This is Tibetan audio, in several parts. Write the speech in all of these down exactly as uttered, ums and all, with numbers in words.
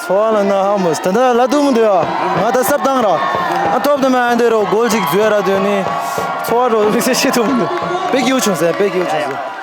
ཁོ་བ་ལ་ན་ཧ་མོ་ད་ད་ལ་དུ་མི་འདུག་ཡ། ང་ད་སབ་བཏང་ར། ཨ་ཐོབ་དུ་མ་ཨ་འདི་རོ་གོལ་ཅིག་འཛུལ་ར་དུ་ནི། ཚོ་བ་རོ་མི་སེ་ཤེས་ཐུབ་མི་འདུག་དཔེ་སྐྱིད་བྱུང་ཟེར། དཔེ་སྐྱིད་བྱུང་ཟེར།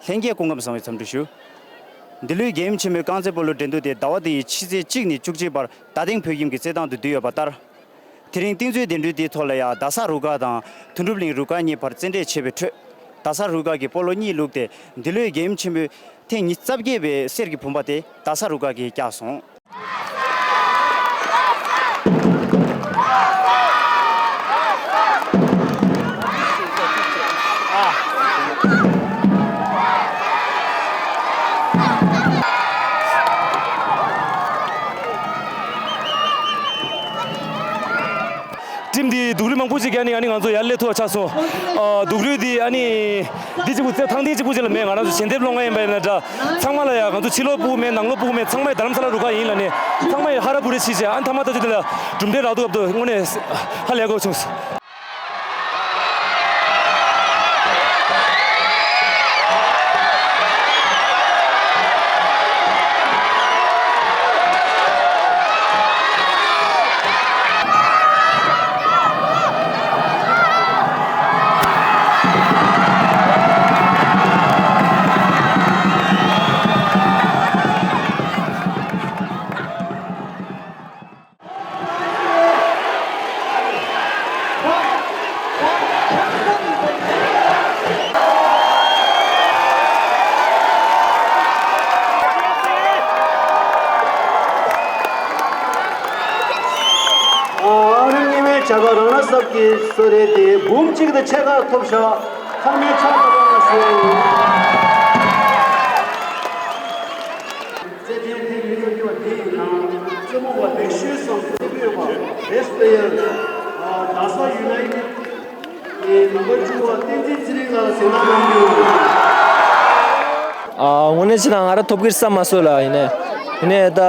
ལྷན་རྒྱས་སྐུ་ཁམས་བཟང་བའི་འཚམས་འདྲི་ཞུ། འདི་ལོའི་རྒྱལ་ཡུམ་ཆེན་མོའི་རྐང་རྩེད་སྤོ་ལོ་འགྲན་བསྡུར་དེ་ཟླ་བ་འདི་ཡི་ཕྱི་ཚེས་གཅིག་ནས་བཅུ་གཅིག་བར་རྡ་སྟེང་བོད་ཁྱིམ་གྱི་རྩེད་ཐང་དུ་བསྡུས་ཡོད་པ་ལྟར། དེ་རིང་རྟིང་རྩོད་གདན་འདྲེན་དེའི་ཐོག་ལ་ཡང་རྡ་ས་རུ་ཁག་དང་དོན་གྲུབ་གླིང་རུ་ཁག་གཉིས་བར་རྩེད་འགྲན་བྱས་པའི་ཁྲོད། རྡ་ས་རུ་ཁག་གིས་སྤོ་ལོ་གཉིས་བླུགས་ཏེ་འདི་ལོའི་རྒྱལ་ཡུམ་ཆེན་མོའི་ཐེངས་ཉི་ཤུ་རྩ་བརྒྱད་པའི་གསེར་གྱི་བུམ་པ་དེ་རྡ་ས་རུ་ཁག་གིས་བཀྱགས་སོང་། ཊིམ་འདི་སྡུག་རུས་མང་པོ་ཞིག་བརྒྱབ་ནས་ཨ་ནི་ང་ཚོ་ཡར་སླེབས་ཐུབ་པ་ཆགས་སོང་། ཨ། སྡུག་རུས་འདི་ཨ་ནི། འདི་གཅིག་པུ་རྩེད་ཐང་འདི་གཅིག་པུ་ཅིག་ལ་མེད། ང་རང་ཚོ་ཞལ་འདེབས་སློང་མཁན་ཡིན་པ་ཡིན་ན་འདྲ། ཚང་མ་ལ་ཡ་ང་ཚོ་ཕྱི་ལོགས་སྤུ་གུ་མེད། ནང་ལོགས་སྤུ་གུ་མེད། ཚང་མ་ཡི་རྡ་རམ་ས་ལ་རུ་ཁག་ཡིན་ལ་ནི། ཚང་མ་ཡི་ཧ་ར་པུ་རི་བྱེད་བྱས། ཨ་ནི་མཐའ་མ་ལྟ་ཚུལ་དེ་ལ་གྲུབ་འབྲས་རག་ཐུབ་སྐབས་དུ་དངོས་གནས་ཧ་ལས་དགོས་བྱུང་། ཨ་རིམ་གཉིས་པའི་བྱ་དགའ་རང་ར་སབ་ཀྱི་གསོལ་རས་དེ་འབུམ་གཅིག་དང་ཕྱེད་ཀ་ཐོབ་ཤག་ཚང་མས་ཕྱག་རྡོག་རྡོག་གནང་ཞུ་ཡ་ཡིན། རྩེད་འགྲན་ཐེངས་ཉི་ཤུ་རྩ་བཞི་པ་འདི་ཡི་ནང་རྩེད་མོ་བ་ལེགས་ཤོས་སམ་རྩེད་འགྲན་པ་best player རྡ་ས་ཡུ་ནའི་ཊེཌ་ཀྱི་ནམ་བར་བཅུ་པ་བསྟན་འཛིན་ཚེ་རིང་ལགས་ལ་གཟིགས་གནང་གནང་རྒྱུ། ཨ། དངོས་གནས་བྱས་ན་ང་རང་ཐོབ་ཀྱི་རེད་བསམ་མ་སོང་ལ། ཡིན་ནའི་ཡིན་ནའི་ད་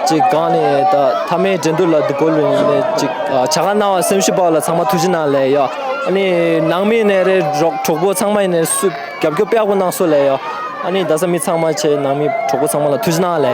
ཅིག་གང་ནས་ད་མཐའ་མའི་འགྲན་བསྡུར་ལ་འདུག་དགོས་ལོས། ཡིན་ནའི་ཅིག་ཨ། བྱ་དགའ་གནང་བ་སེམས་ཤུགས་པ་ལ་ཚང་མ་ཐུགས་རྗེ་གནང་ལེ་ཡ། ཨ་ནི་ནང་མི་ནས་རེད། གྲོགས་གྲོགས་པོ་ཚང་མ་ཡིན་ནའི་སུ་རྒྱབ་སྐྱོར་དཔེ་ཡག་པོ་གནང་སོང་ལེ་ཡ། ཨ་ནི་རྡ་ས་མི་ཚང་མ་བྱས། ནང་མི་གྲོགས་པོ་ཚང་མ་ལ་ཐུགས་རྗེ་གནང་ལེ།